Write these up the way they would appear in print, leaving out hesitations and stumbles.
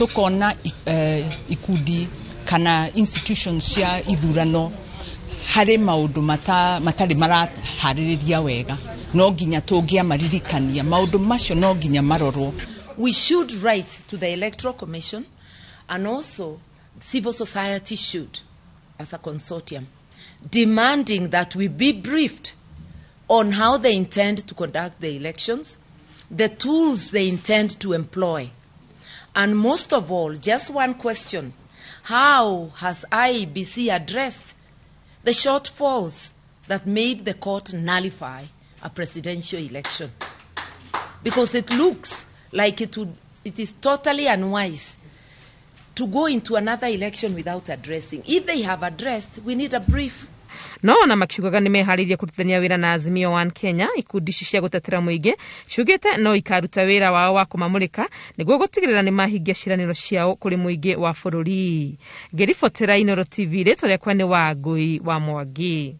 Tukona ikundi kana institutions cia ithurano harĩ maũndũ matarĩ maraharĩrĩria wega, no nginya tũngĩamaririkania maũndũ macio, no nginya marorwo. We should write to the Electoral Commission, and also civil society should, as a consortium, demanding that we be briefed on how they intend to conduct the elections, the tools they intend to employ, and most of all, just one question: how has IEBC addressed the shortfalls that made the court nullify a presidential election? Because it looks like it is totally unwise to go into another election without addressing. If they have addressed, we need a brief. No ona makiugaga nĩ meharĩirie kũrutithania wĩra na Azimio One Kenya, ikundi ici cia gũtetera mũingĩ ciugĩte no ikaruta wĩra wao wa kũmamũrĩka nĩguo gũtigĩrĩra nĩ mahingia ciĩranĩro ciao kũrĩ mũingĩ wa bũrũri. Ngĩribotera Inoro TV, rĩtwa rĩakwa nĩ Wangũi wa Mwangi.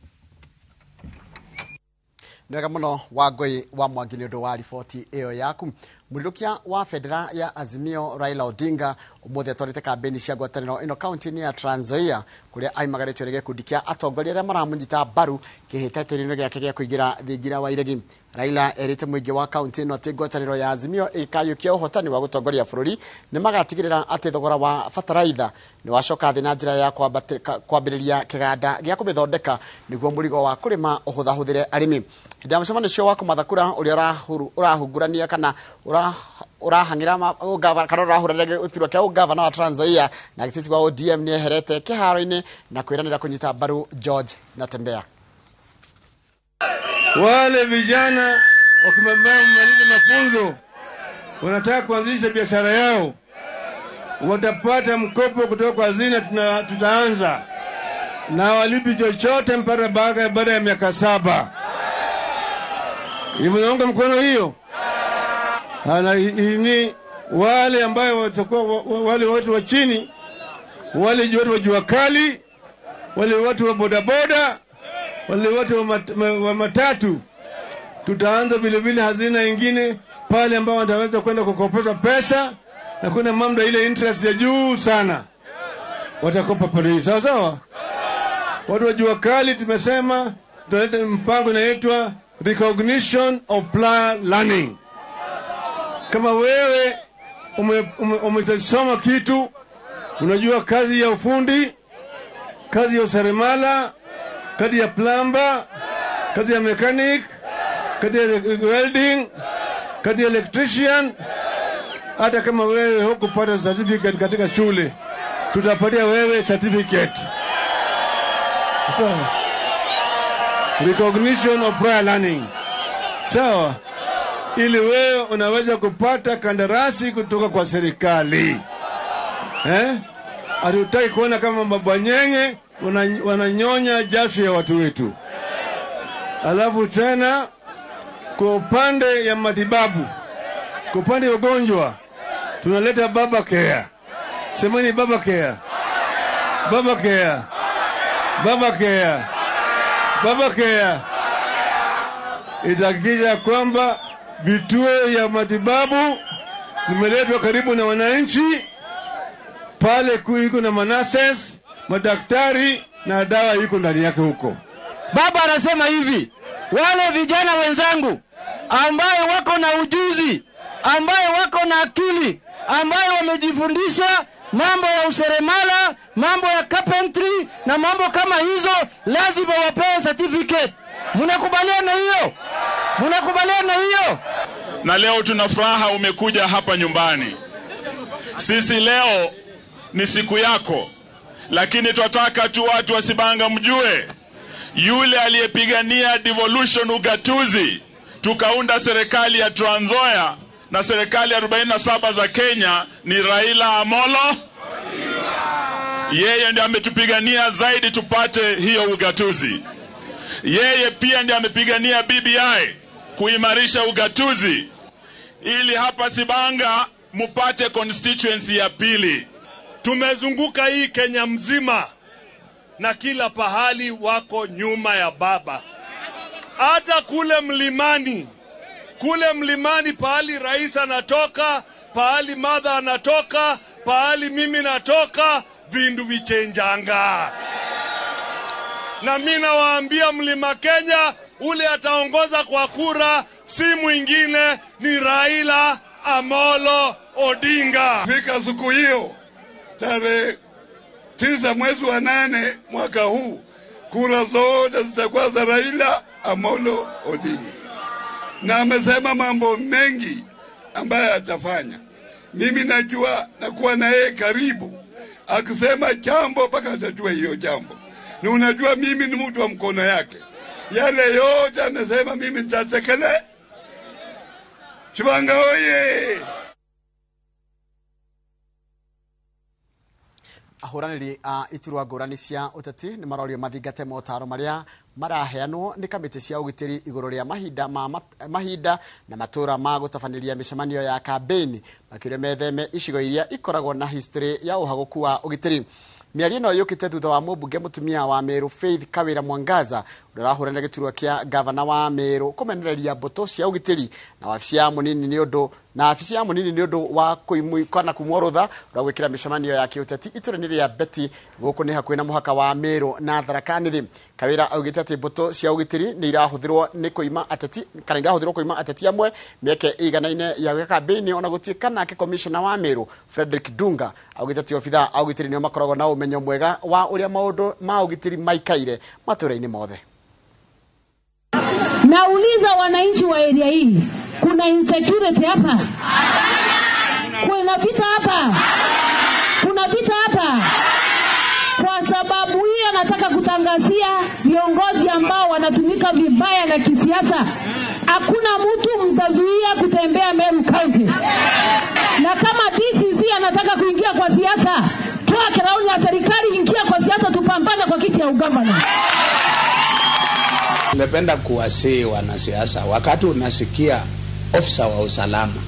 Nĩ wega mũno, Wangũi wa Mwangi, nĩ ũndũ wa riboti ĩyo yaku. Mũrirũkia wa bendera ya Azimio Raila Odinga ũmũthĩ atwarĩte kambĩni cia ngwatanĩro ĩno kaunti-inĩ ya Trans Nzoia, kũrĩa aimagarĩtio nĩ gĩkundi kĩa atongoria arĩa maramũnyita mbaru kĩhĩtahĩtĩro-inĩ gĩake gĩa kũingĩra thingira wa iregi. Raila erĩte mũingĩ wa kaunti ĩno atĩ ngwatanĩro ya Azimio ĩkayũkia ũhotani wa gũtongoria bũrũri nĩ magatigĩrĩra atĩ thogora wa bataraitha nĩ wacoka thĩ na njĩra ya kwambĩrĩria kĩganda gĩa kũmĩthondeka nĩguo mũrigo wa kũrĩma ũhũthahũthĩre arĩmi. Hĩndĩ ya mũcemanio ũcio wa kũmatha kura ũrĩa ũrahungurania kana ũrahang'ĩra kana ũrahũranĩra gĩturwa kĩa ũgavana wa Trans Nzoia na gĩtĩti wa ODM nĩ eherete kĩharo-inĩ na kwĩranĩra kũnyita mbaru George Natembeya. Wale vijana wakimaliza mafunzo wanataka kuanzisha biashara yao, watapata mkopo kutoka kwa hazina. Tutaanza na walipi chochote mpaka baada ya miaka 7. Hivyo naunga mkono hiyo. Ni wale ambayo watakuwa wale watu wa chini, wale watu wa jua kali, wale watu wa bodaboda, wale watu wa matatu. Tutaanza vile vile hazina ingine pale ambao wataweza kwenda kukopesha pesa na kuna mambo ile interest ya juu sana, watakopa pale. Sawa sawa. Watu wa jua kali tumesema tutaleta mpango inaitwa recognition of prior learning. Kama wewe umesoma kitu, unajua kazi ya ufundi, kazi ya useremala, kazi ya plumber, kazi ya mechanic, kazi ya welding, kazi ya electrician, hata kama wewe hukupata certificate katika shule, tutapatia wewe certificate. Sawa. Recognition of prior learning. Sawa. Ili wewe unaweza kupata kandarasi kutoka kwa serikali. Eh? Hatutaki kuona kama mabwanyenye wananyonya jasho ya watu wetu. Alafu tena kwa upande ya matibabu, kwa upande ya ugonjwa, tunaleta Baba Care. Semeni Baba Care. Baba Care. Baba Care. Baba Care. Itahakikisha kwamba vituo ya matibabu zimeletwa karibu na wananchi, pale iko na manurses, madaktari na dawa iko ndani yake huko. Baba anasema hivi, wale vijana wenzangu ambaye wako na ujuzi, ambaye wako na akili, ambaye wamejifundisha mambo ya useremala, mambo ya carpentry na mambo kama hizo, lazima wapewe certificate. Mnakubaliana na hiyo? Mnakubaliana na hiyo? Na leo tuna furaha umekuja hapa nyumbani. Sisi leo ni siku yako, lakini twataka tu watu wa Sibanga mjue yule aliyepigania devolution ugatuzi, tukaunda serikali ya Trans Nzoia na serikali 47 za Kenya ni Raila Amolo. Yeye ndiye ametupigania zaidi tupate hiyo ugatuzi. Yeye pia ndiye amepigania BBI kuimarisha ugatuzi ili hapa Sibanga mupate constituency ya pili. Tumezunguka hii Kenya mzima na kila pahali wako nyuma ya baba, hata kule mlimani, kule mlimani pahali rais anatoka, pahali Martha anatoka, pahali mimi natoka, vindu vichenjanga. Na mimi nawaambia Mlima Kenya, ule ataongoza kwa kura si mwingine ni Raila Amolo Odinga. Fika siku hiyo tarehe 9 mwezi wa 8 mwaka huu, kura zote zitakuwa za Raila Amolo Odinga. Na amesema mambo mengi ambayo atafanya. Mimi najua nakuwa na yeye karibu, akisema jambo mpaka atajua hiyo jambo. Na unajua mimi ni mtu wa mkono yake. Yale yote amesema mimi nitatekeleza. Chibanga oye! Ahũranĩri a iturwa ngũrani cia ũteti nĩ marorio mathingate motaro marĩa maraheanwo nĩ kamĩtĩ cia ũgitĩri igũrũ rĩa mahinda na matũra ma gũtabanĩria mĩcemanio ya kambĩini, makĩria metheme icigo iria ikoragwo na history ya ũhagũku wa ũgitĩri. Mĩario ĩno yũkĩte thutha wa mũmbunge mũtumia wa Meru Faith Kawira Mwangaza ũrĩa ũrahũranĩra gĩturwa kĩa gavana wa Meru kũmenereria mbũtũ cia ũgitĩri na wabici ya mũnini nĩ ũndũ na wabici ya mũnini nĩ ũndũ wa kana kumwo rũtha rwa gwĩkĩra mĩcemanio ya kĩũteti itũra-inĩ rĩa Beti gũkũ nĩ hakuhĩ na mũhaka wa Meru na Tharaka Nithi. Kawira augĩte atĩ mbũtũ cia ũgitĩri nĩ irahũthĩrwo nĩ kũima ateti kana irahũthĩrwo kũima ateti amwe mĩeke ĩiganaine ya gwĩka kambĩini, ona gũtuĩka nake komishona wa Meru Frederick Dunga augĩte atĩ obithaa a ũgitĩri nĩo makoragwo na ũmenyo mwega wa ũrĩa maũndũ ma ũgitĩri maikaire matũra-inĩ mothe. Nauliza wananchi wa area hii, kuna insecurity hapa? Kuna vita hapa? Kuna vita hapa? Kwa sababu hiyo nataka kutangazia viongozi ambao wanatumika vibaya na kisiasa, hakuna mtu mtazuia kutembea Meru County. Na kama DCC anataka kuingia kwa siasa, toa kirauni ya serikali, ingia kwa siasa, tupambane kwa kiti ya ugavana. Nimependa kuwasihi wanasiasa, wakati unasikia ofisa wa usalama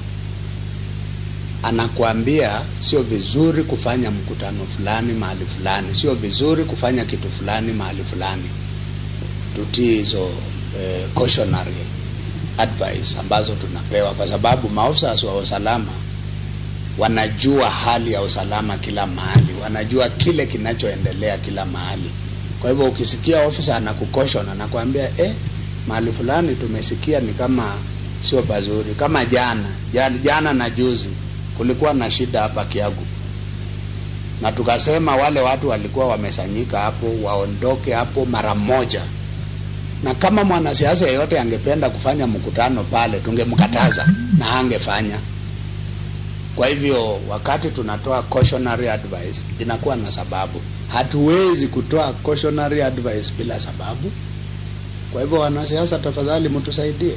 anakuambia sio vizuri kufanya mkutano fulani mahali fulani, sio vizuri kufanya kitu fulani mahali fulani, tutii hizo cautionary advice ambazo tunapewa, kwa sababu maofisa wa usalama wanajua hali ya usalama kila mahali, wanajua kile kinachoendelea kila mahali. Kwa hivyo ukisikia ofisa anakucaution, anakuambia mahali fulani tumesikia ni kama sio pazuri. Kama jana na juzi kulikuwa na shida hapa Kiagu, na tukasema wale watu walikuwa wamesanyika hapo waondoke hapo mara moja. Na kama mwanasiasa yeyote angependa kufanya mkutano pale tungemkataza na angefanya. Kwa hivyo wakati tunatoa cautionary advice inakuwa na sababu. Hatuwezi kutoa cautionary advice bila sababu. Kwa hivyo wanasiasa, tafadhali mtusaidie.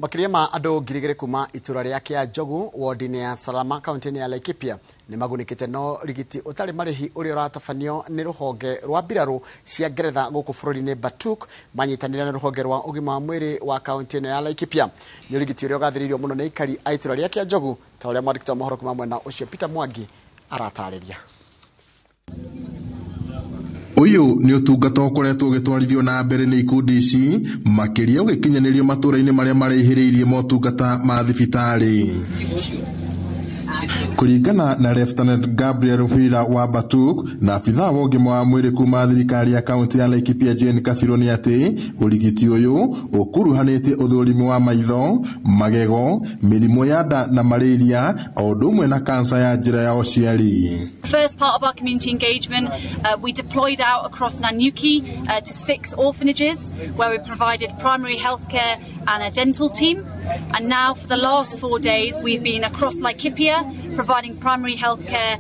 Makĩria ma andũ 2,000 kuma itũra rĩa Kĩanjogu wodi-inĩ ya Salama kaunti-inĩ ya Laikipia nĩ magunĩkĩte no rigiti ũtarĩ marĩhi ũrĩa ũratabanio nĩ rũhonge rwa mbirarũ cia Ngeretha gũkũ bũrũri-inĩ Batuk manyitanĩire na rũhonge rwa ũgima wa mwĩrĩ wa kaunti ĩno ya Laikipia. Nĩ ũrigiti ũrĩa ũgathĩrĩirio mũno nĩ aikari a itũra rĩa Kĩanjogu ta ũrĩa mwandĩki wa mohoro kuma mwena ũcio Peter Mwangi aratarĩria. Ũyũ nĩ ũtungata ũkoretwo ũgĩtwarithio na mbere nĩ ikundi ici makĩria ũgĩkinyanĩrio matũra-inĩ marĩa maraihĩrĩirie motungata ma thibitarĩ. Kũringana na Lieutenant Gabriel Wheeler wa Batuk na abithaa wa ũgima wa mwĩrĩ kuma thirikari ya kaunti ya Laikipia Jane Kabirũ nĩ atĩ ũrigiti ũyũ ũkuruhanĩtie ũthũrimi wa maitho, magego, mĩrimũ ya nda na malaria o ũndũ ũmwe na kansa ya njĩra ya ũciari. First part of our community engagement, we deployed out across Nanyuki to 6 orphanages where we provided primary health care and a dental team. And now for the last 4 days, we've been across Laikipia providing primary health care,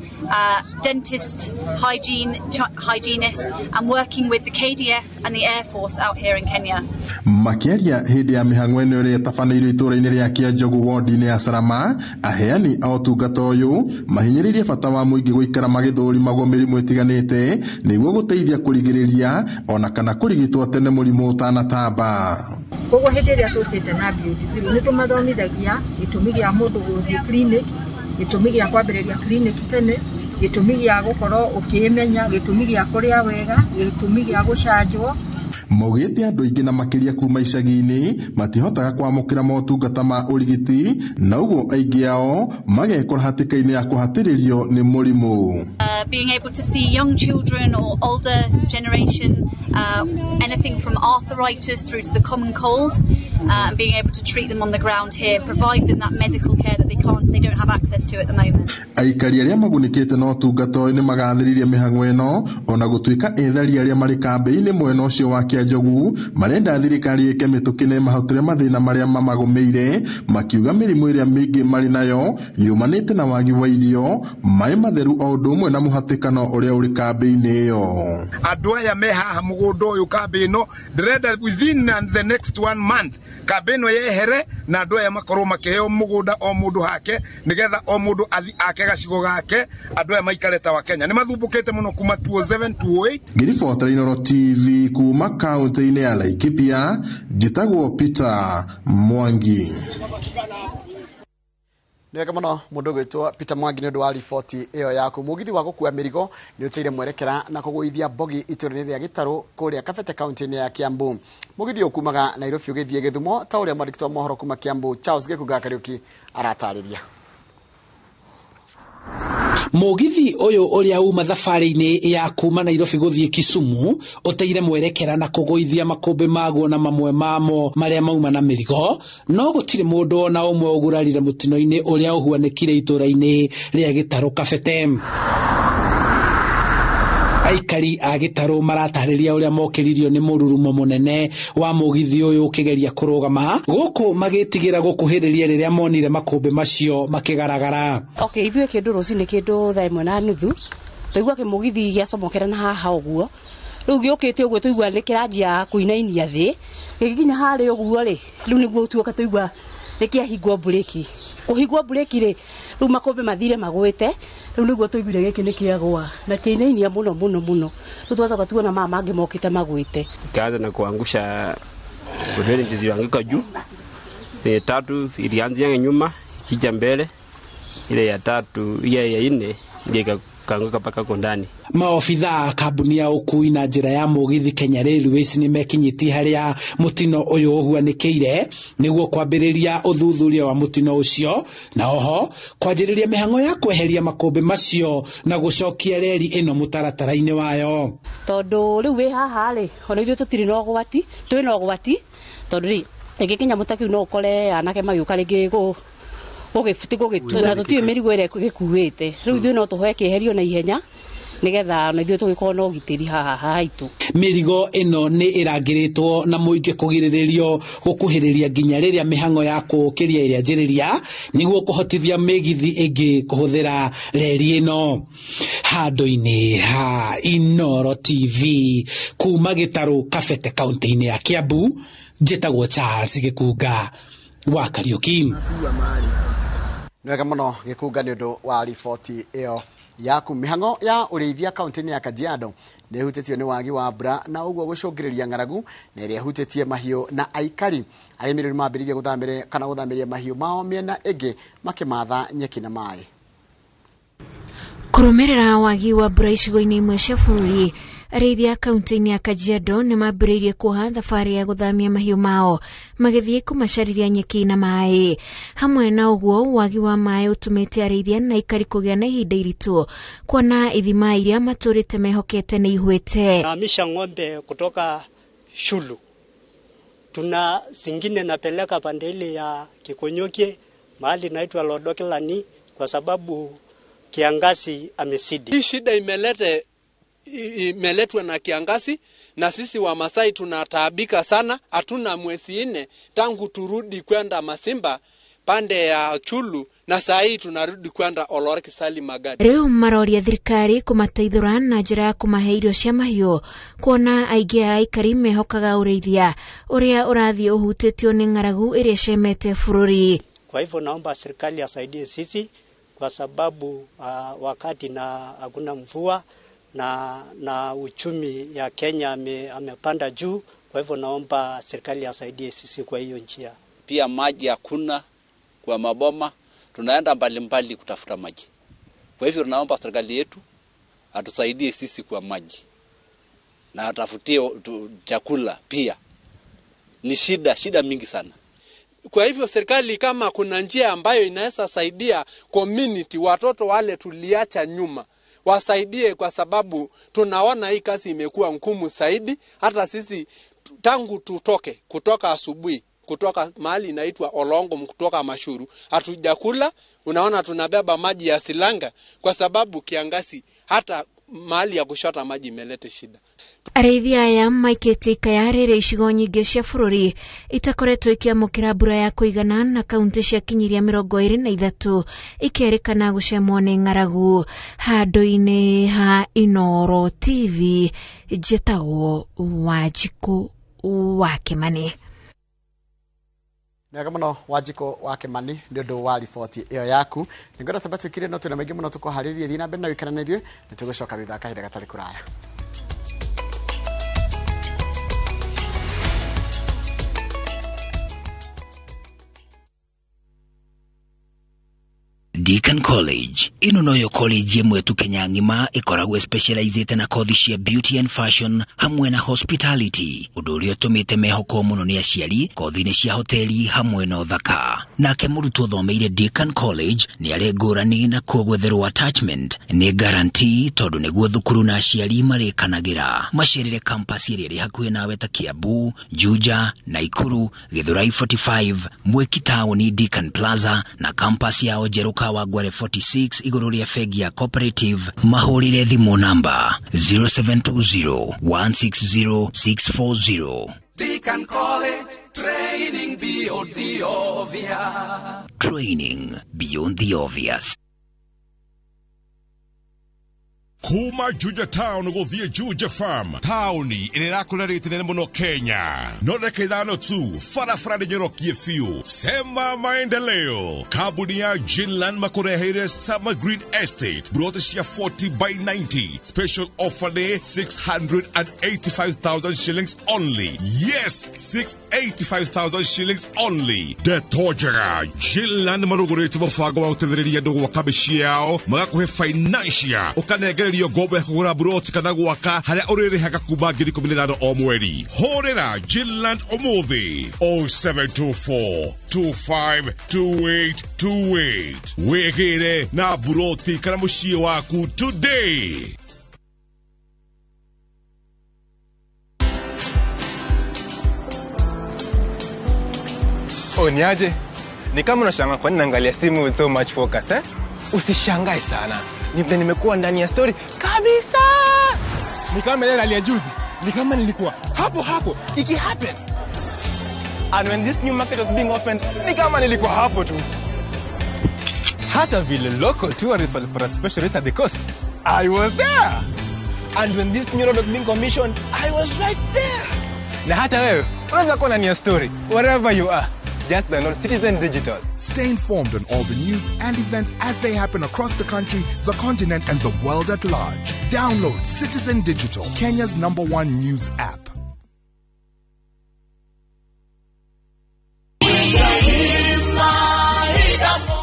dentist, hygienists, and working with the KDF and the Air Force out here in Kenya. Makĩaria hĩndĩ ya mĩhang'o ĩno ĩrĩa ĩtabanĩirio itũũra-inĩ rĩa Kĩanjogu wondi-inĩ ya Salama, aheani a ũtungata ũyũ mahinyĩrĩirie bata wa mũingĩ gũikara magĩthũrimagwo mĩrimũ ĩtiganĩte nĩguo gũteithia kũrigĩrĩria ona kana kũrigitwo tene mũrimũ ũtanatamba. Koguo hĩndĩ ĩrĩa tũkĩte na Beyond Zero nĩ tũmathomithagia gĩtũmi gĩa mũndũ gũthiĩ clinic, gĩtũmi gĩa kwambĩrĩria clinic tene, gĩtũmi gĩa gũkorwo ũkĩĩmenya, gĩtũmi gĩa kũrĩa wega, gĩtũmi gĩa gũcanjwo. Maugĩte andũ aingĩ na makĩria kuma icagi-inĩ matihotaga kwamũkĩra motungata ma ũrigiti na ũguo aingĩ ao magekora hatĩka-inĩ ya kũhatĩrĩrio nĩ mũrimũ. Being able to see young children or older generation, anything from arthritis through to the common cold, and being able to treat them on the ground here, provide them that medical care that they don't have access to at the moment. Aikari arĩa magunĩkĩte na ũtungata ũyũ nĩ magathĩrĩirie mĩhang'o ĩno ona gũtuĩka ethari arĩa marĩ kambĩ-inĩ mwena ũcio wa Kĩanjogu marenda thirikari ĩke mĩtũkĩ na ĩmahotore mathĩna marĩa mamagũmĩire, makiuga mĩrimũ ĩrĩa mĩingĩ marĩ nayo yumanĩte na wagi wa irio, maĩ matheru o ũndũ ũmwe na mũhatĩkano ũrĩa ũrĩ kambĩ-inĩ ĩyo. Andũ aya me haha mũgũnda ũyũ kambĩ ĩno ndĩrenda within the next 1 month kambĩ ĩno yehere na andũ aya makorwo makĩheo mũgũnda o mũndũ hake nĩgetha o mũndũ athi ake gacigo gake, andũ aya maikare ta wa Kenya. Nĩ mathumbũkĩte mũno kuma 2007 2008. Ngĩribotera Inooro TV kuma kaunti-inĩ ya Laikipia, njĩtagwo Peter Mwangi. Nĩ wega mũno mũndũ ũgwĩtwo Peter Mwangi nĩ ũndũ wa riboti ĩyo yaku. Mũgithi wa gũkua mĩrigo nĩ ũteire mwerekera na kũgũithia mbogi itũũra-inĩ rĩa Gĩtarũ kũrĩa Kabete kaunti-inĩ ya Kiambu. Mũgithi ũyũ kumaga Nairobi ũgĩthiĩ Gĩthumo ta ũrĩa mwandĩki wa mohoro kuma Kiambu Charles Gĩkunga Kariũki aratarĩria. Mũgithi ũyũ ũrĩa uma thabarĩ-inĩ ya kuma Nairobi gũthiĩ Kisumu ũteire mwerekera na kũgũithia makũmbĩ maguo na mamwe mamo marĩa mauma na mĩrigo, no gũtirĩ mũndũ ona ũmwe ũgurarire mũtino-inĩ ũrĩa ũhuanĩkire itũũra-inĩ rĩa Gĩtarũ Kabete. Aikari a Gĩtarũ maratarĩria ũrĩa mokĩririo nĩ mũrurumo mũnene wa mũgithi ũyũ ũkĩgeria kũrũgama gũkũ magĩtigĩra gũkuhĩrĩria rĩrĩa monire makũmbĩ macio makĩgaragara. Okay, ithuĩ kĩndũ rũcinĩ kĩndũ 1:30 tũigua kĩmũgithi gĩacomokera na haha ũguo, rĩu gĩũkĩte ũguo tũigua nĩ kĩranjia kũinainia thĩ, gĩgĩkinya harĩa ũguo rĩ, rĩu nĩguo tuoka tũigua nĩ kĩahingwo mburĩki. Kũhingwo mburĩki rĩ, rĩu makũmbĩ mathire magwĩte, rĩu nĩguo tũiguire gĩkĩ nĩ kĩagwa na kĩinainia mũno mũno mũno. Rĩu twacoka tuona maya mangĩ mokĩte magwĩte. Ikaanza na kuangusha reli zilianguka juu, ile tatu ilianzia nyuma ikija mbele, ile ya tatu ile ya nne ndio ikaanguka mpaka huko ndani. Maobitha a kambuni ya ũkui na njĩra ya mũgithi Kenya Railways nĩ mekinyĩtie harĩa mũtino ũyũ ũhuanĩkĩire nĩguo kwambĩrĩria ũthuthuria wa mũtino ũcio na oho kwanjĩrĩria mĩhang'o ya kweheria makũmbĩ macio na gũcokia reri ĩno mũtaratara-inĩ wayo. Tondũ rĩu wĩ haha rĩ, ona ithuĩ tũtirĩ na ũgwati, twĩ na ũgwati tondũ rĩ ĩngĩkinya mũta kĩu no ũkore anake magĩũka rĩngĩ gũgĩbuti na tũtiũĩ mĩrigo ĩrĩa gĩkuĩte. Rĩu ithuĩ no tũhoe kĩeherio na ihenya nĩgetha na ithuĩ tũgĩkorwo na ũgitĩri haha haitũ. Mĩrigo ĩno nĩ ĩrangĩrĩtwo na mũingĩ kũgirĩrĩrio gũkuhĩrĩria nginya rĩrĩa mĩhang'o ya kũũkĩria ĩrĩanjĩrĩria nĩguo kũhotithia mĩgithi ĩngĩ kũhũthĩra reri ĩno. Handũ-inĩ ha Inooro TV kuma Gĩtarũ Kabete kaunti-inĩ ya Kiambu, njĩtagwo Charles Gĩkunga wa Kariũki. Nĩ wega mũno Gĩkunga nĩ ũndũ wa riboti ĩyo yaku. Mĩhang'o ya ũrĩithia kaunti-inĩ ya Kajiado nĩ ĩhutĩtio nĩ wagi wa mbura na ũguo gũcũngĩrĩria ng'aragu na ĩrĩa ĩhutĩtie mahiũ na aikari. Arĩmi rĩu nĩmambĩrĩirie gũthamĩria kana gũthamĩria mahiũ mao mĩena ĩngĩ makĩmatha nyeki na maĩ. Kũrũmĩrĩra wagi wa mbura icigo-inĩ imwe cia bũrũri, arĩithia kaunti-inĩ ya Kajiado nĩ mambĩrĩirie kuoha thabarĩ ya gũthamia mahiũ mao magĩthiĩ kũmacarĩria nyeki na maĩ. Hamwe na ũguo, wagi wa maĩ ũtũmĩte arĩithia na aikari kũgĩa na ihinda iritũ kuona ithima iria matũrĩte mehokete nĩ ihwĩte. Nahamisha ng'ombe kutoka Shulu, tuna zingine napeleka pande ile ya Kikonyokie mahali naitwa Lodokilani kwa sababu kiangazi amesidi. Hii shida imeletwa na kiangazi, na sisi wa Masai tunataabika sana. Hatuna mwezi 4 tangu turudi kwenda Masimba pande ya Chulu, na saa hii tunarudi kwenda Olorkisali Magadi. Rĩu maroria thirikari kũmateithũra na njĩra ya kũmahe irio cia mahiũ kuona aingĩ a aikari mehokaga ũrĩithia ũrĩa ũrathiĩ ũhutĩtio nĩ ng'aragu ĩrĩa ĩcemete bũrũri. Kwa hivyo naomba serikali asaidie sisi kwa sababu wakati na hakuna mvua na uchumi ya Kenya amepanda juu. Kwa hivyo naomba serikali asaidie sisi kwa hiyo njia. Pia maji hakuna kwa maboma, tunaenda mbalimbali kutafuta maji. Kwa hivyo tunaomba serikali yetu atusaidie sisi kwa maji. na atafutie chakula pia. Ni shida mingi sana. Kwa hivyo serikali kama kuna njia ambayo inaweza saidia community, watoto wale tuliacha nyuma, wasaidie, kwa sababu tunaona hii kazi imekuwa ngumu zaidi. Hata sisi tangu tutoke kutoka asubuhi, kutoka mahali inaitwa Olongo, kutoka Mashuru, hatujakula. Unaona tunabeba maji ya silanga kwa sababu kiangazi hata mahali ya kushota maji imelete shida. Arĩithi aya maikĩtie ikaya rĩrĩa icigo nyingĩ cia bũrũri itakoretwo ikĩamũkĩra mbura ya kũigana na kaunti ciakinyiria 23 ikerĩkana gũcemwo nĩ ng'aragu. Handũ-inĩ ha Inooro TV, njĩtagwo Wanjikũ wa Kĩmani. Nĩwega mũno Wanjikũ wa Kĩmani nĩ ũndũ wa riboti ĩyo yaku. Nĩngwenda twambe twĩkire no twĩna maingĩ mũno tũkũharĩrie. Thiĩ na mbere na gũikara na ithuĩ, nĩ tũgũcoka thutha wa kahinda gatarĩ kũraya. Deacon College ino noyo college ĩmwe tu Kenya ng'ima ĩkoragwo specializĩte na kothi cia beauty and fashion hamwe na hospitality, ũndũ ũrĩa ũtũmĩte mehokwo mũno nĩ aciari kothi-inĩ cia hoteli hamwe na ũthaka. Nake mũrutwo ũthomeire Deacon College nĩ arĩ ngũrani na kuo gwetherwo attachment nĩ guarantee, tondũ nĩguo thukuru na aciari marĩkanagĩra. Macerere campus ĩrĩa ĩrĩ hakuhĩ nawe ta Kiambu, Juja, Naikuru, Githurai 45, Mwiki Town, Deacon Plaza na campus yao njerũ Kawangware 46 igũrũ rĩa bengi ya Cooperative. Mahũrĩre thimũ namba 0720 160 640. Deacon College, training beyond the obvious. Training beyond the obvious. Kuma Juja Town gũthiĩ Juja Farm, taũni ĩrĩa ĩrakũra rĩti nene mũno Kenya. No ndagĩka 5 tu, barabara nĩ nyorokie biũ. Sema maendeleo. Kambuni ya Jinland makũreheire Summer Green Estate, broti cia 40 by 90. Special offer nĩ 685,000 shillings only. Yes, 685,000 shillings only. Ndeto njega, Jinland marũgũrĩte mũbango wa gũteithĩrĩria andũ gwaka mĩciĩ yao, magakũhe financial, ũkanengererio ngombo ya kũgũra buroti kana gwaka harĩa ũrĩrĩhaga kuma 15,000 o mweri. Hũrĩra Jinland ũmũthĩ 0724 252828. Wĩgĩre na buroti kana mũciĩ waku today. Oh, niaje? Ni kama unashangaa kwa nini naangalia simu with so much focus, eh? Usishangae sana. Ni vile nimekuwa ndani ya story kabisa. Ni kama ile rally ya juzi. Ni kama nilikuwa hapo hapo iki happen. And when this new market was being opened, ni kama nilikuwa hapo tu. Hata vile local tourists walipata special rate at the coast, I was there. And when this new road was being commissioned, I was right there. Na hata wewe unaweza kuwa ndani ya story wherever you are. Just download Citizen Digital. Stay informed on all the news and events as they happen across the country, the continent, and the world at large. Download Citizen Digital, Kenya's #1 news app.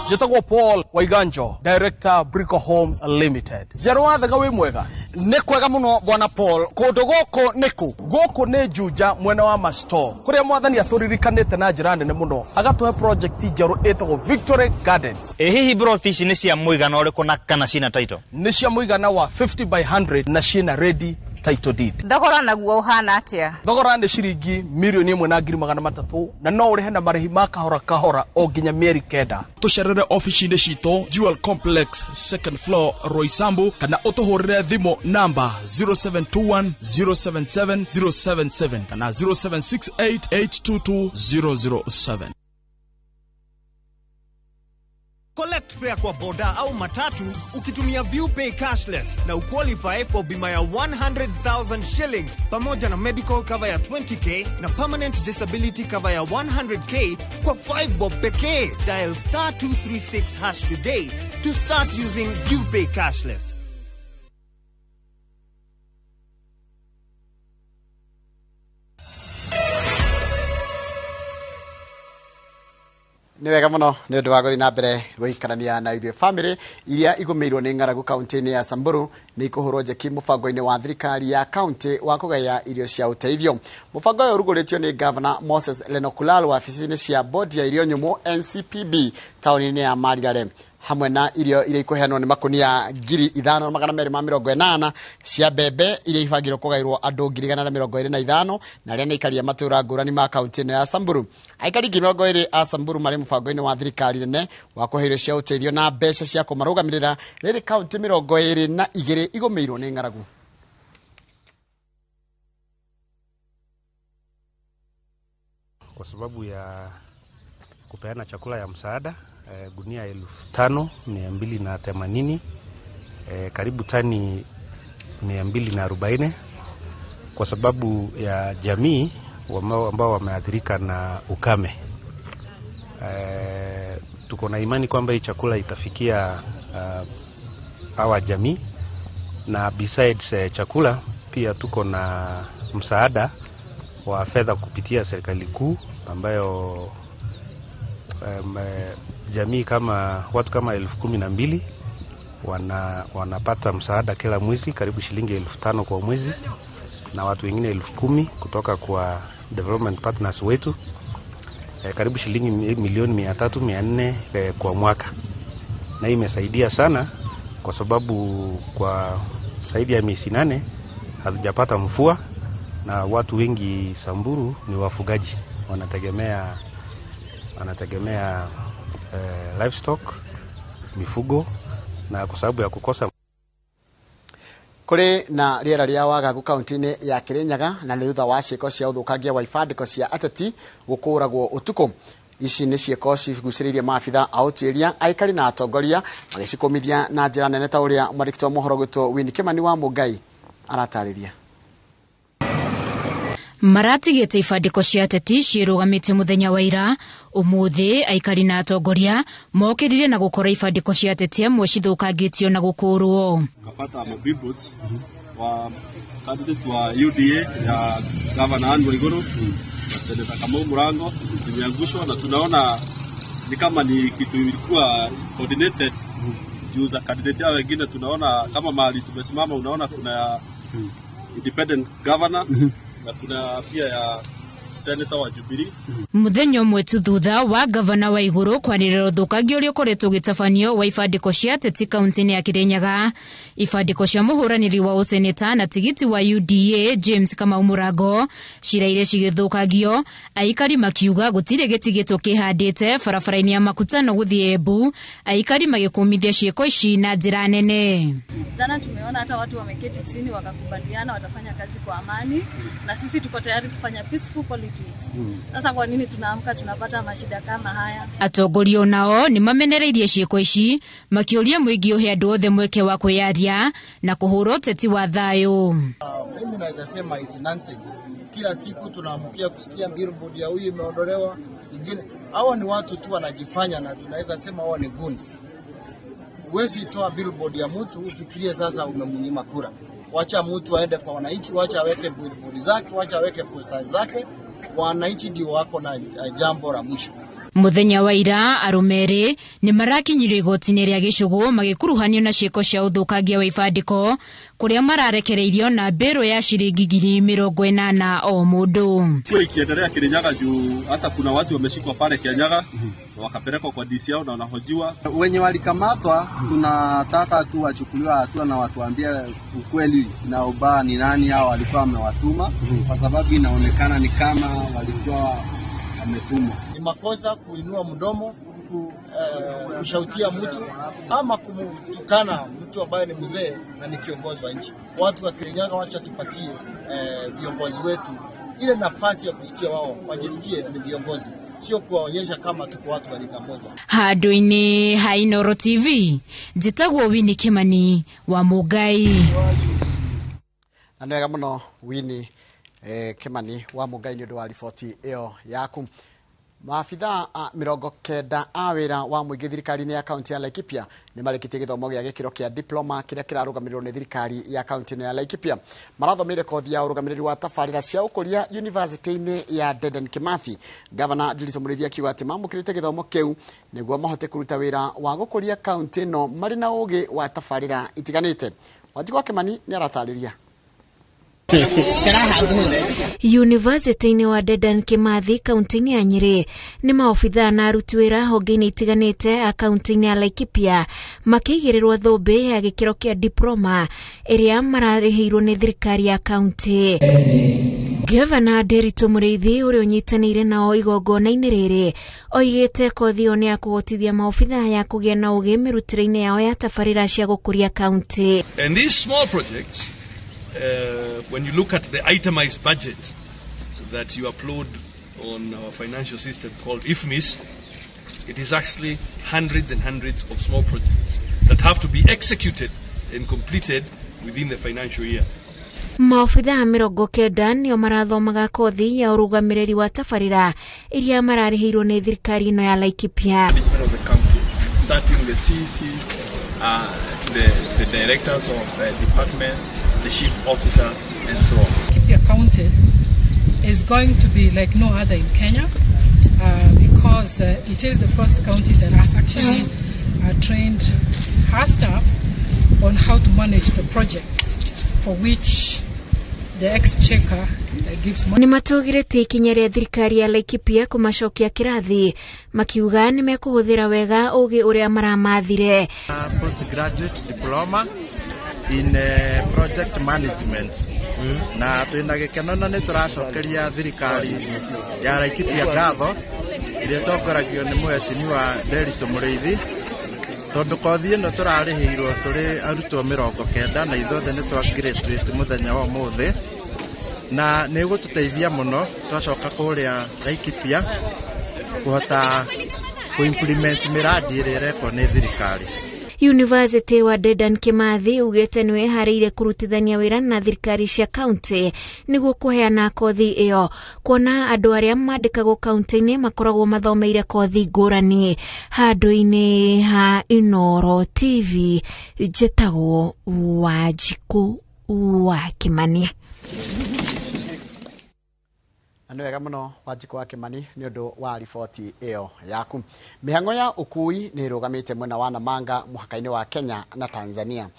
Njĩtagwo Paul Waiganjo, Director Brico Homes Limited. Njerũ wĩ mwega? Nĩ kwega mũno bwana Paul. Kũndũ gũkũ nĩ kũ? Gũkũ nĩ Juja mwena wa Masto, kũrĩa mwathani atũririkanĩte na njĩra nene mũno, agatũhe project njerũ ĩtagwo Victory Gardens. Ĩ hihi broti ici nĩ cia mũigana ũrĩkũ na kana cina title? Nĩ cia mũigana wa 50 by 100 na ciĩna ready title deed. Thogora naguo ũhana atĩa? Thogora nĩ ciringi 1,300,000 na no ũrĩhe na marĩhi ma kahora kahora o nginya mĩeri 9. Tũcerere ofici-inĩ citũ Jewel Complex second floor Roysambu, kana ũtũhũrĩre thimũ namba 0721 077 077 kana 0768 822 007. Collect fare kwa boda au matatu ukitumia ViewPay cashless na uqualify for bima ya 100,000 shillings pamoja na medical cover ya 20k na permanent disability cover ya 100k kwa 5 bob pekee. Dial star 236 hash today to start using ViewPay cashless. Nĩ wega mũno nĩ ũndũ wa gũthiĩ na mbere gũikarania na ithuĩ. Bamĩrĩ iria igũmĩirwo nĩ ng'aragu kaunti-inĩ ya Samburu nĩ ikũhũrwo njeki mũbango-inĩ wa thirikari ya kaunti wa kũgaya irio cia ũteithio. Mũbango ũyũ ũrugũrĩtio nĩ Gavana Moses Lenolkulal wabici-inĩ cia bodi ya irio nyũmũ NCPB taũni-inĩ ya Marirare. Hamwe na irio iria ikũheanwo nĩ makunia 5280 cia mbembe iria ibangirwo kũgaĩrwo andũ 125 na arĩa nĩ aikari a matũũra ngũrani ma kaunti ĩno ya Samburu. Aikari 20,000 a Samburu marĩ mũbango-inĩ wa thirikari nene wa kũhe irio cia ũteithio na mbeca cia kũmarũgamĩrĩra rĩrĩ kaunti 22 igũmĩirwo nĩ ng'aragu. Kwa sababu ya kupeana chakula ya msaada gunia 5280, karibu tani 240, kwa sababu ya jamii ambao wameathirika na ukame. Tuko na imani kwamba hii chakula itafikia hawa jamii, na besides chakula pia tuko na msaada wa fedha kupitia serikali kuu ambayo jamii kama watu kama 12,000 wanapata msaada kila mwezi, karibu shilingi 5,000 kwa mwezi, na watu wengine 10,000 kutoka kwa development partners wetu, karibu shilingi milioni 300-400 kwa mwaka. Na hii imesaidia sana kwa sababu kwa zaidi ya miezi 8 hatujapata mvua, na watu wengi Samburu ni wafugaji, wanategemea livestock, mifugo, na kwa sababu ya kukosa. Kuri na rĩera rĩa wagagu kaunti-inĩ ya Kirinyaga na nĩ thutha wa ciĩko cia ũthũkangia wa ibandĩko cia ateti gũkũragwo ũtukũ. Ici nĩ ciĩko cigucĩrĩirie maabitha a ũtuĩria, aikari na atongoria magĩcikũmithia na njĩra nene ta ũrĩa mwandĩki wa mohoro gwitũ Winnie Kimani wa Mũngai aratarĩria. Maratigĩte ibandĩko cia ateti ciĩrũgamĩte mũthenya wa ira. Ũmũthĩ aikari na atongoria mokĩrire na gũkora ibandĩko cia ateti amwe cithũkangĩtio na gũkũrwo. Kapata mabillboards wa candidate wa UDA ya Governor Anne Waiguru na Senator Kamau Murango zimeangushwa, na tunaona ni kama ni kitu ilikuwa coordinated juu za candidate hao wengine. Tunaona kama mahali tumesimama, unaona kuna independent governor na kuna pia ya senator wa Jubilee. Muthenya ũmwe tu thutha wa gavana wa Iguru kwanĩrĩra ũthũkangia ũrĩa ũkoretwo ũgĩtabanio wa ibandĩko cia ateti kaunti-inĩ ya Kirinyaga, ibandĩko cia mũhũranĩri wa ũseneta na tigiti wa UDA James Kamau Mũrango ciraire cigĩthũkangio, aikari makiuga gũtirĩ gĩtigĩtwo kĩhandĩte barabara-inĩ ya Makutano gũthiĩ Embu, aikari magĩkũmithia ciĩko ici na njĩra nene. Jana tumeona hata watu wameketi chini wakakubaliana watafanya kazi kwa amani, na sisi tuko tayari kufanya peaceful politics. Sasa kwa nini tunaamka tunapata mashida kama haya? Atongoria nao ni mamenereirie ciĩko ici makĩũria mũingĩ ũhe andũ othe mweke wa kwĩyaria na kũhũra ũteti wa thayũ. Mimi naweza sema it's nonsense. Kila siku tunaamkia kusikia billboard ya huyu imeondolewa, ingine. Hawa ni watu tu wanajifanya, na tunaweza sema hawa ni goons. Huwezi toa billboard ya mtu ufikirie sasa umemnyima kura. Wacha mtu aende kwa wananchi, wacha aweke billboard zake, wacha aweke posters zake. Wananchi ndio wako na jambo la mwisho. Muthenya wa ira arũme erĩ nĩ marakinyirio igoti-inĩ rĩa Gĩcũgũ magĩkuruhanio na ciĩko cia ũthũkangia wa ibandĩko kũrĩa mararekereirio na mbĩrũ ya shilingi 80,000 o mũndũ. Kwa ikiendelea Kirinyaga juu hata kuna watu wameshikwa pale Kianyaga wakapelekwa kwa DC yao na wanahojiwa. Wenye walikamatwa tunataka tu wachukuliwe hatua na watuambie ukweli na ubaya ni nani hao walikuwa wamewatuma, kwa sababu inaonekana ni kama walikuwa wametumwa. Ni makosa kuinua mdomo, kushautia mtu ama kumtukana mtu ambaye ni mzee na ni kiongozi wa nchi. Watu wa Kirinyaga wacha tupatie viongozi wetu ile nafasi ya kusikia wao, wajisikie ni viongozi, sio kuwaonyesha kama tuko watu wa rika moja. Handũ-inĩ ha Inooro TV, njĩtagwo Winnie Kimani wa Mũngai. Na nĩ wega mũno Winnie Kimani wa Mũngai nĩ ũndũ wa riboti ĩyo yaku. Maabithaa a 90 a wĩra wa mũingĩ thirikari-inĩ ya kaunti ya Laikipia nĩ marĩkĩtie gĩthomo gĩa gĩkĩro kĩa diploma kĩrĩa kĩrarũgamĩrĩrwo nĩ thirikari ya kaunti ĩno ya Laikipia. Marathomeire kothi ya ũrũgamĩrĩri wa tabarĩra cia ũkũria yunivasĩtĩ-inĩ ya Dedan Kimathi. Gavana Ndiritu Mũrĩithi akiuga atĩ mamũkĩrĩte gĩthomo kĩu nĩguo mahote kũruta wĩra wa gũkũria kaunti ĩno marĩ na ũgĩ wa tabarĩra itiganĩte. Wanjikũ wa Kĩmani nĩ aratarĩria. Yunivasĩtĩ-inĩ wa Dedan Kimathi kaunti-inĩ ya Nyĩrĩ nĩ maobithaa na aruti wĩra honge-inĩ itiganĩte a kaunti-inĩ ya Laikipia makĩigĩrĩrwo thũmbĩ ya gĩkĩro kĩa diploma ĩrĩa mararĩhĩirwo nĩ thirikari ya kaunti. Gavana Ndiritu Mũrĩithi ũrĩa ũnyitanĩire nao igongona-inĩ rĩrĩ oigĩte kothi ĩyo nĩ ya kũhotithia maobithaa ya kũgĩa na ũgĩ mĩrutĩre-inĩ yao ya tabarĩra cia gũkũria kaunti. And these small projects, when you look at the itemized budget that you upload on our financial system called IFMIS, it is actually hundreds and hundreds of small projects that have to be executed and completed within the financial year. Maobithaa 90 nĩo marathomaga kothi ya ũrũgamĩrĩri wa tabarĩra iria mararĩhĩirwo nĩ thirikari ĩno ya Laikipia. Management of the county, starting the CECs, the directors of the department, the chief officers, and so on. Laikipia County is going to be like no other in Kenya because it is the first county that has actually trained her staff on how to manage the projects for which the exchequer gives money. Nĩ matũgĩrĩtie ikinya rĩa thirikari ya Laikipia kũmacokia kĩrathi makiuga nĩ mekũhũthĩra wega ũgĩ ũrĩa maramathire. Postgraduate diploma in project management na twina gĩkeno na nĩ tũracokeria thirikari ya Laikipia ngatho ĩrĩa ĩtongoragio nĩ mheshimiwa Ndiritu Mũrĩithi tondũ kothi ĩno tũrarĩhĩirwo tũrĩ arutwo 90 na ithuothe nĩ twa graduate mũthenya wa ũmũthĩ na nĩ ĩgũtũteithia mũno twacoka kũrĩa Laikipia kũhota kũ-implement mĩradi ĩrĩa ĩrekwo nĩ thirikari. University wa Dedan Kimathi ugĩte nĩ wĩharĩirie kũrutithania wĩra na thirikari cia kaunti nĩguo kũheana kothi ĩyo kuona andũ arĩa mandĩkagwo kaunti-inĩ makoragwo mathomeire kothi ngũrani. Handũ-inĩ ha Inooro TV njĩtagwo Wanjikũ wa Kĩmani. Na nĩ wega mũno Wanjikũ wa Kĩmani nĩ ũndũ wa riboti ĩyo yaku. Mĩhang'o ya ũkui nĩ ĩrũgamĩte mwena wa Namanga mũhaka-inĩ wa Kenya na Tanzania.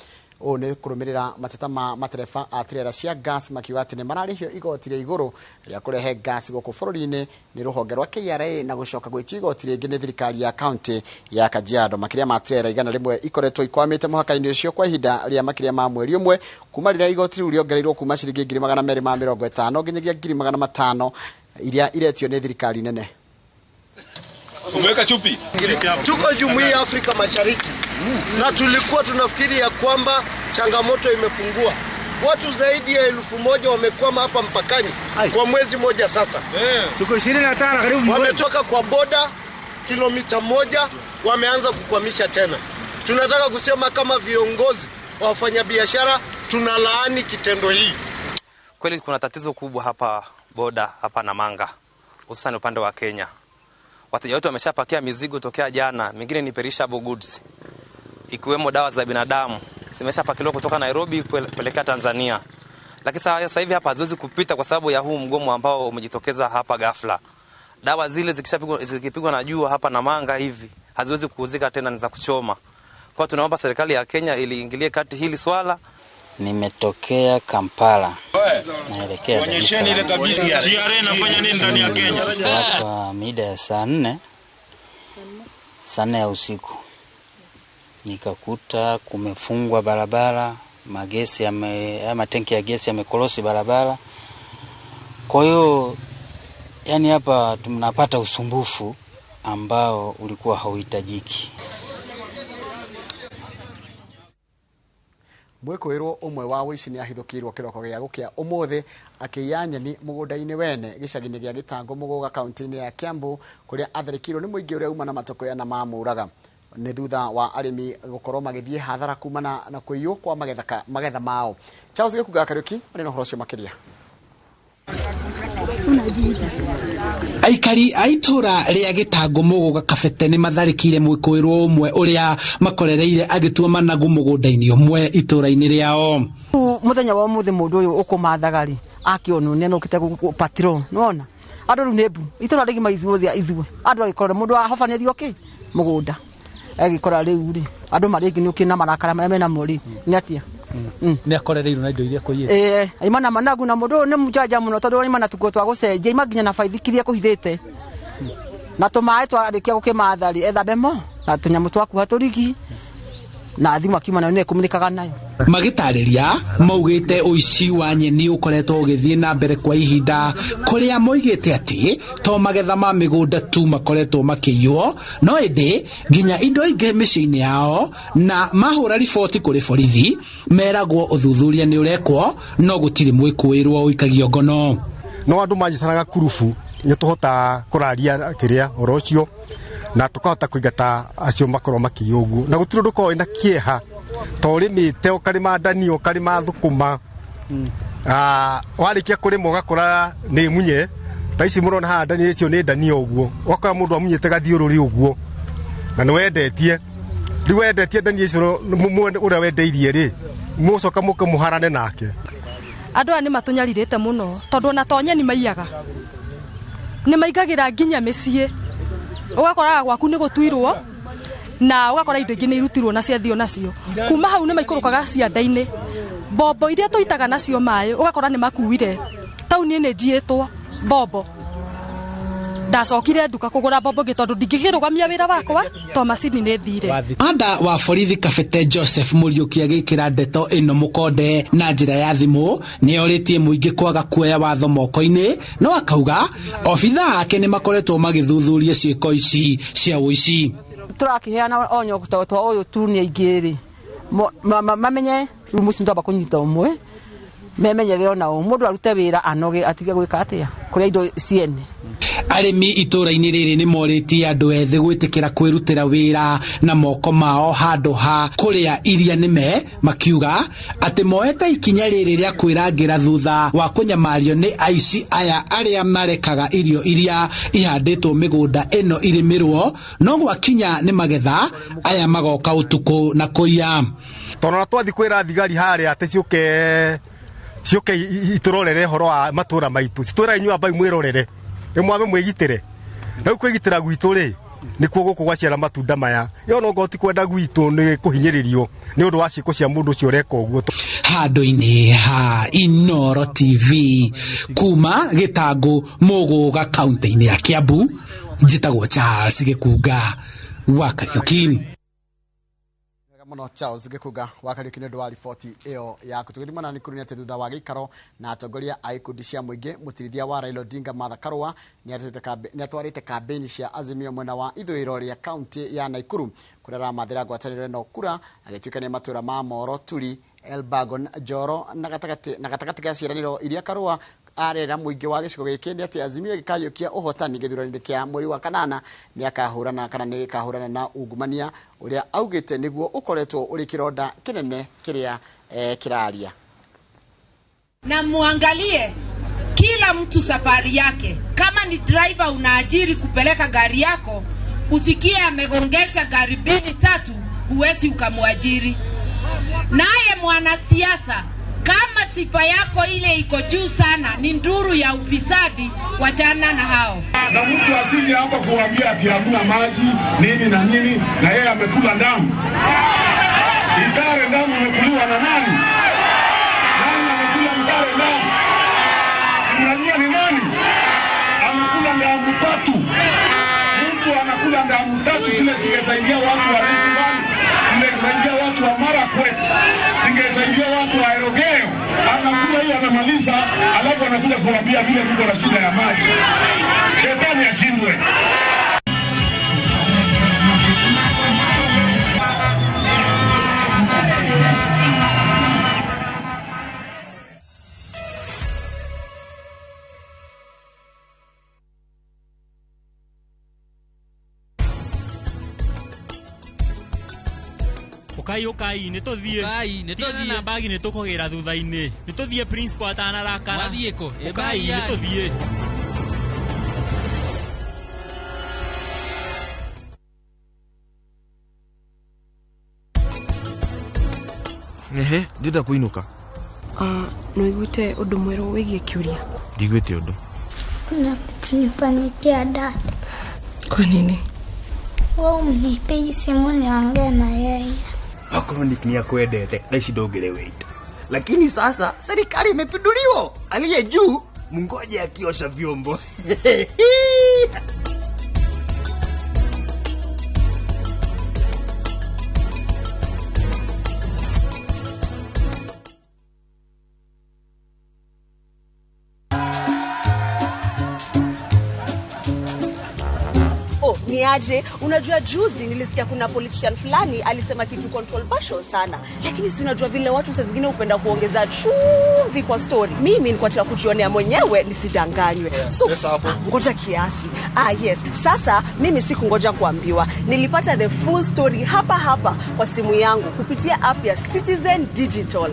Ũũ nĩ kũrũmĩrĩra mateta ma matereba a tirera cia gas makiuga atĩ nĩ mararĩhio igoti rĩa igũrũ rĩa kũrehe gas gũkũ bũrũri-inĩ nĩ rũhonge rwa KRA na gũcoka gwĩtio igoti rĩngĩ nĩ thirikari ya kaunti ya Kajiado. Makĩria ma tirera 100 ikoretwo ikwamĩte mũhaka-inĩ ũcio kwa ihinda rĩa makĩria ma mweri ũmwe kuma rĩrĩa igoti rĩu rĩongereirwo kuma ciringi 250 nginyagia 500 iria iretio nĩ thirikari nene. Umeweka chupi. Tuko Jumuiya ya Afrika Mashariki na tulikuwa tunafikiri ya kwamba changamoto imepungua. Watu zaidi ya 1000 wamekwama hapa mpakani kwa mwezi mmoja sasa. Siku 25 karibu wametoka kwa boda kilomita 1 wameanza kukwamisha tena. Tunataka kusema kama viongozi wa wafanyabiashara tunalaani kitendo hii. Kweli kuna tatizo kubwa hapa boda hapa Namanga, hususan upande wa Kenya. Wateja wetu wameshapakia mizigo tokea jana, mingine ni perishable goods ikiwemo dawa za binadamu zimeshapakiliwa kutoka Nairobi kuelekea Tanzania. Lakini sasa hivi hapa haziwezi kupita kwa sababu ya huu mgomo ambao umejitokeza hapa ghafla. Dawa zile zikipigwa na jua hapa Namanga hivi haziwezi kuuzika tena, ni za kuchoma. Kwa tunaomba serikali ya Kenya iliingilie kati hili swala. Nimetokea Kampala naelekea Dar es Salaam. Ile kabisa TRA inafanya nini ndani ya Kenya? Hapa mida ya saa 4 ya usiku nikakuta kumefungwa barabara, magesi matenki ya gesi yamekorosi barabara. Kwa hiyo yani hapa tunapata usumbufu ambao ulikuwa hauhitajiki. Mwĩkũĩrwo ũmwe wa ũici nĩ ahithũkĩirwo kĩroko gĩa gũkĩa ũmũthĩ akĩiya nyeni mũgũnda-inĩ wene gĩcagi-inĩ gĩa Gĩtangũ Mũgũga kaunti-inĩ ya Kiambu kũrĩa atharĩkĩirwo nĩ mũingĩ ũrĩa uma na matũkũya na mamũraga. Nĩ thutha wa arĩmi gũkorwo magĩthiĩ hathara kumana na kũiywo kwa magetha mao. Charles Gĩkunga Kariũki arĩ na ũhoro ũcio makĩria. Aikari a itũra rĩa Gĩtangũ Mũgũga Kabete nĩ matharĩkĩire mwĩkũĩrwo ũmwe ũrĩa makorereire agĩtua managu mũgũnda-inĩ ũmwe itũra-inĩ rĩao. Mũthenya wa ũmũthĩ mũndũ ũyũ ũkũmathaga rĩ akĩonwo nĩ anokĩte patrol nĩwona andũ rĩu nĩ mbu itũra rĩgima ithuothe ithuĩ andũ agĩkorora mũndũ ahobanĩrio kĩ mũgũnda agĩkora rĩu rĩ andũ marĩ angĩ nĩ ũkĩ na marakara marĩa menamo rĩ nĩ atĩa. Nĩ akorereirwo na indo iria kũiyĩte. Aima na managu na mũndũ ũyũ nĩ mũjanja mũno tondũ aima na tũkuo twa gũcenjia aima nginya na baithikiri ekũhithĩte na tũmaĩ twarĩkia gũkĩmatha rĩ ethambe mo na tũnyamũ twakuha tũrigi na thimũ akiuma nayo nĩ ekũmunĩkaga nayo. Magĩtarĩria maugĩte ũici wa nyeni ũkoretwo ũgĩthiĩ na mbere kwa ihinda kũrĩa moigĩte atĩ to magetha ma mĩgũnda tu makoretwo makĩiywo no ĩndĩ nginya indo ingĩ mĩciĩ-inĩ yao na mahũra riboti kũrĩ borithi meragwo ũthuthuria nĩ ũrekwo no gũtirĩ mwĩkũĩrwo ũikagio ngono. No andũ manjitanaga kurubu nĩ tũhotaga kũraria kĩrĩa ũhoro ũcio na tũkahota kũingata acio makorwo makĩiywo ũguo na gũtirĩ ũndũ ũkoragwo wĩna kĩeha to ũrĩmĩte ũkarĩma ndania ũkarĩma thũkũma warĩkia kũrĩma ũgakora nĩ munye ta ici mũrona haha ndania icio nĩ ndania ũguo ũgakora mũndũ amunyĩte gathiũrũrĩ ũguo na nĩ wendetie rĩu wendetie ndania icio ũrĩa wendeirie rĩ mũcoka mũke mũharane nake. Andũ aya nĩ matũnyarirĩte mũno tondũ ona to nyeni maiyaga nĩ maingagĩra nginya mĩciĩ ũgakoraga gwaku nĩ gũtuirwo na ũgakora indo ingĩ nĩ irutirwo na ciathio nacio kuma hau nĩ maikũrũkaga cianda-inĩ mbombo iria tũitaga nacio maĩ ũgakora nĩ makuire taũni nĩ njiĩtwo mbombo ndacokire nduka kũgũra mbombo ĩngĩ tondũ ndingĩkĩrũgamia wĩra wakwa to macini nĩ thire. Anda wa borithi Kabete Joseph Mũriũki agĩkĩra ndeto ĩno mũkonde na njĩra ya thimũ nĩ orĩtie mũingĩ kwaga kuoya watho moko-inĩ no akauga obitha ake nĩ makoretwo magĩthuthuria ciĩko ici cia ũici. Tũrakĩheana onyo to ũyũ tu nĩ aingĩ rĩ mamenye rĩu mũciĩ twamba kũnyita ũmwe memenyerere ona o mũndũ arute wĩra anoge atige gwĩka atĩa kũrĩa indo ciene. Arĩmi itũra-inĩ rĩrĩ nĩ morĩtie andũ ethĩ gwĩtĩkĩra kwĩrutĩra wĩra na moko mao handũ ha kũrĩa iria nĩme makiuga atĩ moete ikinya rĩrĩ rĩa kwĩrangĩra thutha wa kũnyamario nĩ aici aya arĩa marekaga irio iria ihandĩtwo mĩgũnda ĩno irĩmĩrwo no gwakinya nĩ magetha aya magoka ũtukũ na kũiya. Tondũ ona twathiĩ kwĩra thigari harĩa atĩ ciũke itũrorere ũhoro wa matũra maitũ citwĩra inyuĩ ambai mwĩrorere nĩ mwambe mwĩgitĩre na rĩu kwĩgitĩra gwitũ rĩ nĩkuo gũkũ gwaciara matunda maya yo no ngoti kwenda gwitũ nĩ kũhinyĩrĩrio nĩ ũndũ wa ciĩko cia mũndũ ũcio ũreka ũguo. Handũ-inĩ ha Inooro TV kuma Gĩtangũ Mũgũga kaunti-inĩ ya Kiambu njĩtagwo Charles Gĩkunga wa Kariũki. Muno Charles Gĩkunga wa Kariũki nĩ ũndũ wa riboti ĩyo yaku. Tũgĩthiĩ mwena wa Nakuru nĩ atĩ thutha wa gĩikaro na atongoria a ikundi cia mũingĩ mũtirithia wa Raila Odinga Martha Karua nĩ atwarĩte kambĩini cia Azimio mwena wa ithũĩro rĩa kaunti ya Nakuru kũrĩa aramathĩra ngwatanĩro ĩno kura agĩtuĩkania matũra ma Moro, Turi, Elbagon, Njoro na gatagatĩ ga ciĩranĩro iria Karua arera mũingĩ wa gĩcigo gĩkĩ nĩ atĩ Azimio gĩkayũkia ũhotani gĩthurano-inĩ kĩa mweri wa kanana nĩ akahũrana kana nĩ gĩkahũrana na ungumania ũrĩa augĩte nĩguo ũkoretwo ũrĩ kĩronda kĩnene kĩrĩa kĩraria. Na muangalie kila mtu safari yake. Kama ni driver unaajiri kupeleka gari yako, usikie amegongesha gari 2 3, huwezi ukamwajiri. Naye mwanasiasa, kama sifa yako ile iko juu sana ni nduru ya ufisadi, wachana na hao. Na mtu asije hapa kuambia ati hakuna maji nini na nini, na yeye amekula damu. Idare damu imekuliwa na nani? Nani amekula idare damu? Si mnajua ni nani? Amekula damu 3. Mtu anakula damu 3 zile zingesaidia watu wa Rift Valley, zingesaidia watu wa Marakwet, zingesaidia watu wa Elgeyo. Anakula hiyo anamaliza, alafu anakuja kuambia vile mko na shida ya maji. Shetani ashindwe. Ukai ukai nĩ tũthiĩ. Ukai nĩ tũthiĩ. Na bagi nĩ tũkũgĩra thutha-inĩ. Nĩ tũthiĩ principal atanarakara. Wathiĩ kũ? Ukai nĩ tũthiĩ. Ehe, ndĩrenda kũinũka. Nĩũiguĩte ũndũ mwerũ wĩgiĩ kĩũria? Ndiguĩte ũndũ. Kuna kitu nifanyikia dada. Kwa nini? Wewe umnipigie simu niongee na yeye. Akorwo Nick ni akwendete thaa ici ndũngĩrĩ lakini sasa serikali imepinduliwa, aliye juu mngoje akiosha vyombo. Oh, ni aje? Unajua juzi nilisikia kuna politician fulani alisema kitu controversial sana, lakini si unajua vile watu saa zingine hupenda kuongeza chumvi kwa story. Mimi nilikuwa nataka kujionea mwenyewe nisidanganywe. So ngoja kiasi. Ah, yes. Sasa mimi sikungoja kuambiwa, nilipata the full story hapa hapa kwa simu yangu kupitia app ya Citizen Digital.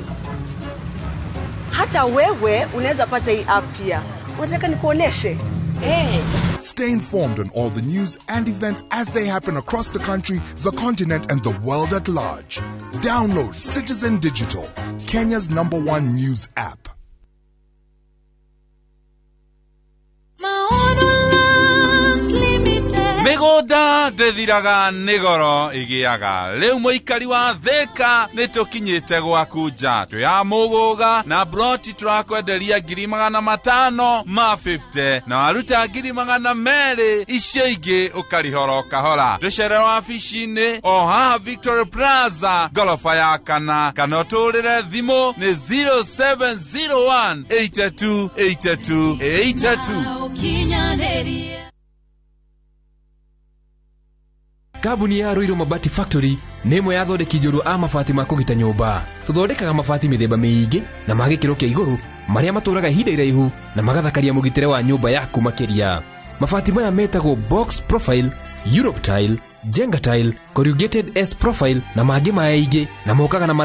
Hata wewe unaweza pata hii app pia. Unataka nikuoneshe? Hey. Stay informed on all the news and events as they happen across the country, the continent, and the world at large. Download Citizen Digital, Kenya's #1 news app. Mĩgũnda ndĩthiraga nĩ goro ĩgĩaga rĩu mũikari wa Thĩka nĩ tũkinyĩte gwaku nja twĩ ya mũgũga na broti tũrakwenderia 550,000 na waruta 200,000 icio ingĩ ũkarĩhora kahora tũcere wabici-inĩ o haha Victoria Plaza ngoroba ya kana kana ũtũrĩre thimũ nĩ 0701 82 82 82. Kambuni ya Ruiru Mabati Factory nĩ ĩmwe ya athondeki njorua a mabati ma kũgita nyũmba. Tũthondekaga mabati mĩthemba mĩingĩ na ma gĩkĩro kĩa igũrũ marĩa matũraga ihinda iraihu na magathakaria mũgitĩre wa nyũmba yaku makĩria. Mabati maya metagwo box profile, Europe tile, Jenga tile, corrugated S profile na mangĩ maingĩ na mokaga na marangi